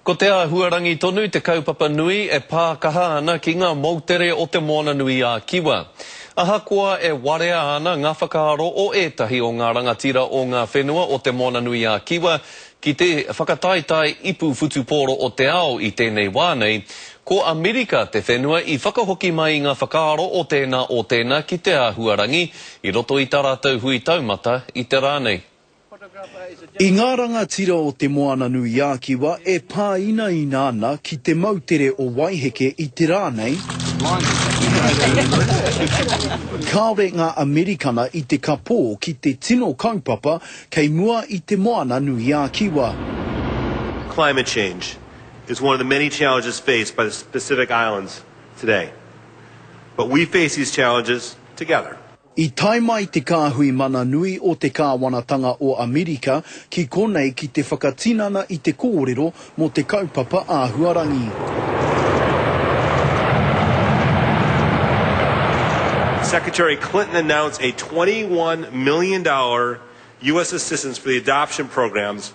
Ko te āhuarangi tonu te kaupapa nui e pā kaha ana ki ngā moutere o Te Moananui-a-Kiwa. Ahakoa e warea ana ngā whakaaro o ētahi o ngā rangatira o ngā whenua o Te Moananui-a-Kiwa ki te whakataetae ipu whutupōro o te ao i tēnei wā nei, ko Amerika te whenua i whakahoki mai i ngā whakaaro o tēnā o tēnā ki te āhuarangi i roto i tā rātou hui taumata i te rā nei. I ngā rangatira o Te Moananui-a-Kiwa e pāinaina ana ki te moutere o Waiheke i te rā nei, kāore ngā Amerikana i te kapō ki te tino kaupapa kei mua i Te Moananui-a-Kiwa. Climate change is one of the many challenges faced by the Pacific Islands today. But we face these challenges together. I tae mai te kāhui mana nui o te kāwanatanga o Amerika ki konei ki te whakatinana i te kōrero mō te kaupapa āhuarangi. Secretary Clinton announced a $21 million U.S. assistance for the adoption programs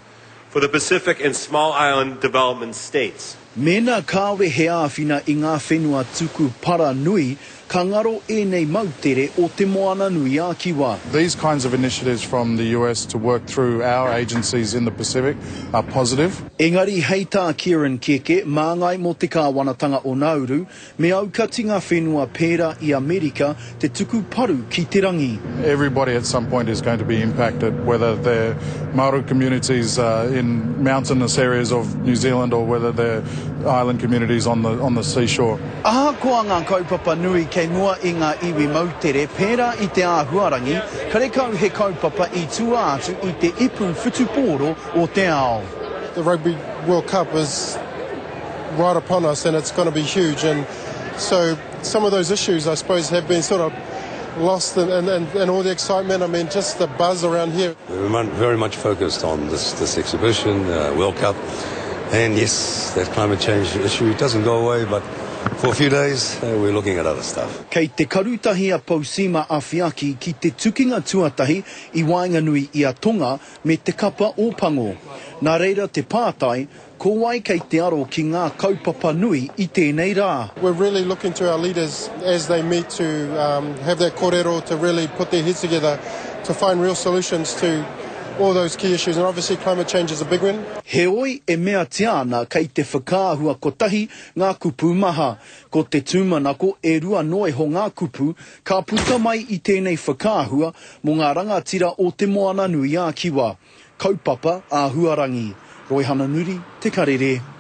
for the Pacific and Small Island Development States. Mēnā kāore he āwhina i ngā whenua tuku para nui, ka ngaro ēnei moutere o Te Moananui-a-Kiwa. These kinds of initiatives from the US to work through our agencies in the Pacific are positive. Engari hei tā Kieran Keke, māngai mō te kāwanatanga o Nauru, Me aukati ngā whenua pērā i Amerika te tuku paru ki te rangi. Everybody at some point is going to be impacted, whether they're Māori communities in mountainous areas of New Zealand or whether they're island communities on the, on the seashore. Ahakoa ngā kaupapa nui kei mua i ngā iwi moutere pērā i te āhuarangi, karekau he kaupapa i tua atu i te ipu whutupōro o te ao. The Rugby World Cup is right upon us and it's going to be huge and so some of those issues I suppose have been sort of lost in, in, in, in all the excitement. I mean, just the buzz around here. We're very much focused on this, this exhibition, uh, World Cup, and yes, that climate change issue doesn't go away, but for a few days, uh, we're looking at other stuff. Kei te karutahi a Pousima Awhiaki ki te tukinga tuatahi i waenganui i a Tonga me te kapa Ōpango. Nā reira te pātai, Ko wai kei te aro ki ngā kaupapa nui i tēnei rā? We're really looking to our leaders as they meet to have that korero to really put their heads together to find real solutions to all those key issues and obviously climate change is a big one. Heoi, e meatia ana kei te whakaahua kotahi ngā kupu maha. Ko te tūmanako e rua noa iho ngā kupu ka puta mai i tēnei whakaahua mō ngā rangatira o Te Moananui-a-Kiwa. Kaupapa āhuarangi. Roihana Nuri, Te Karere.